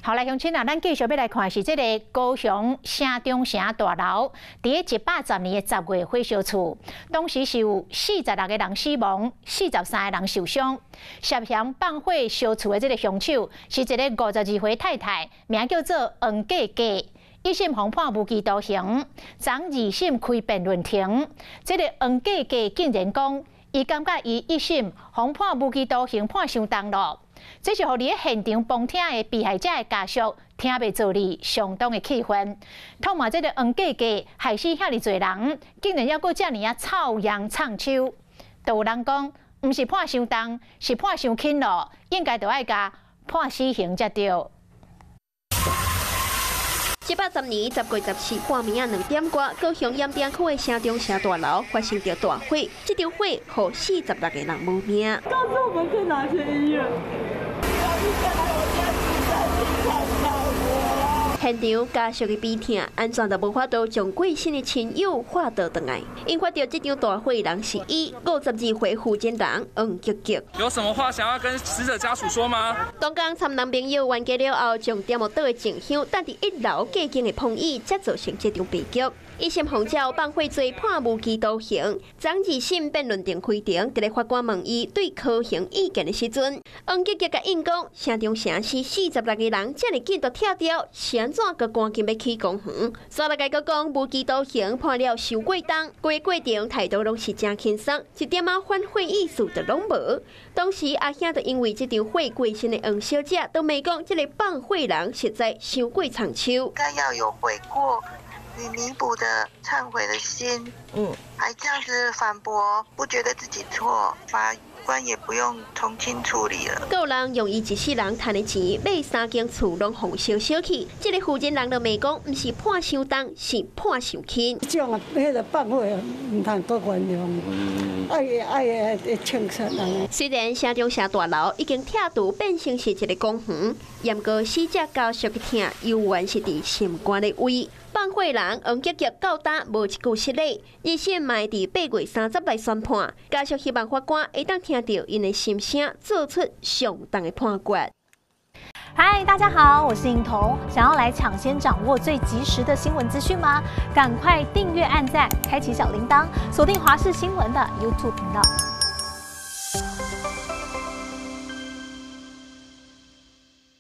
好來，鄉親啊，咱繼續欲來看是這个高雄城中城大樓，佇110年的10月火燒厝，當時是有46個人死亡，43個人受傷。涉嫌放火燒厝的這个兇手是一个52歲太太，名叫做黃格格。一審予判無期徒刑，昨二審開辯論庭，這个黃格格竟然講，伊感覺伊一審予判無期徒刑判傷重咯。這是予佇咧現場旁聽的被害者的家屬聽袂做哩，相當的氣憤。痛罵這个黃格格害死遐爾濟人，竟然猶閣遮爾仔臭樣藏手。都有人講，毋是判傷重，是判傷輕咯，應該著愛共判死刑才對。110年10月14半暝仔2點外，高雄鹽埕區的城中城大樓發生著大火，這場火予46個人無命。告訴我們去哪些醫院？現場家屬的悲痛，按怎都無法度將過身的親友化倒轉來。引發著這場大火的人是伊52歲負責人黃吉吉。有什麼話想要跟死者家屬說嗎？當天參男朋友冤家了後，將點無倒的靜香等佇一樓隔間的碰椅，才造成這場悲劇。一審予照放火罪判無期徒刑。昨二審辯論庭開庭，佇咧法官問伊對科刑意見的時陣，黃吉吉共應講，城中城死46個人，遮爾緊就拆掉，是按怎閣趕緊欲起公園？煞來共伊講無期徒刑判了傷過重，規個過程態度攏是誠輕鬆，一點仔反悔意思都攏無。當時阿兄就因為這場火過身的黃小姐，都罵講這个放火人實在傷過藏手。應該要有悔過與彌補的懺悔的心，還這樣子反駁，不覺得自己錯，法官也不用從輕處理了。閣有人用伊一世人趁的錢買三間厝，攏予燒燒去。這个負責人就罵講，毋是判傷重，是判傷輕。這種彼个放火毋通閣原諒，愛愛會懲罰人。雖然城中城大樓已經拆除變成是一个公園，毋過死者家屬的疼猶原是佇心肝咧位。放火人黃吉吉到今無一句失禮，二審嘛會佇8月30來宣判。家屬希望法官會當聽著𪜶的心聲，做出上當的判決。嗨，大家好，我是穎彤。想要來搶先掌握最及時的新聞資訊嗎？趕快訂閱、按讚、開啟小鈴鐺，鎖定華視新聞的 YouTube 頻道。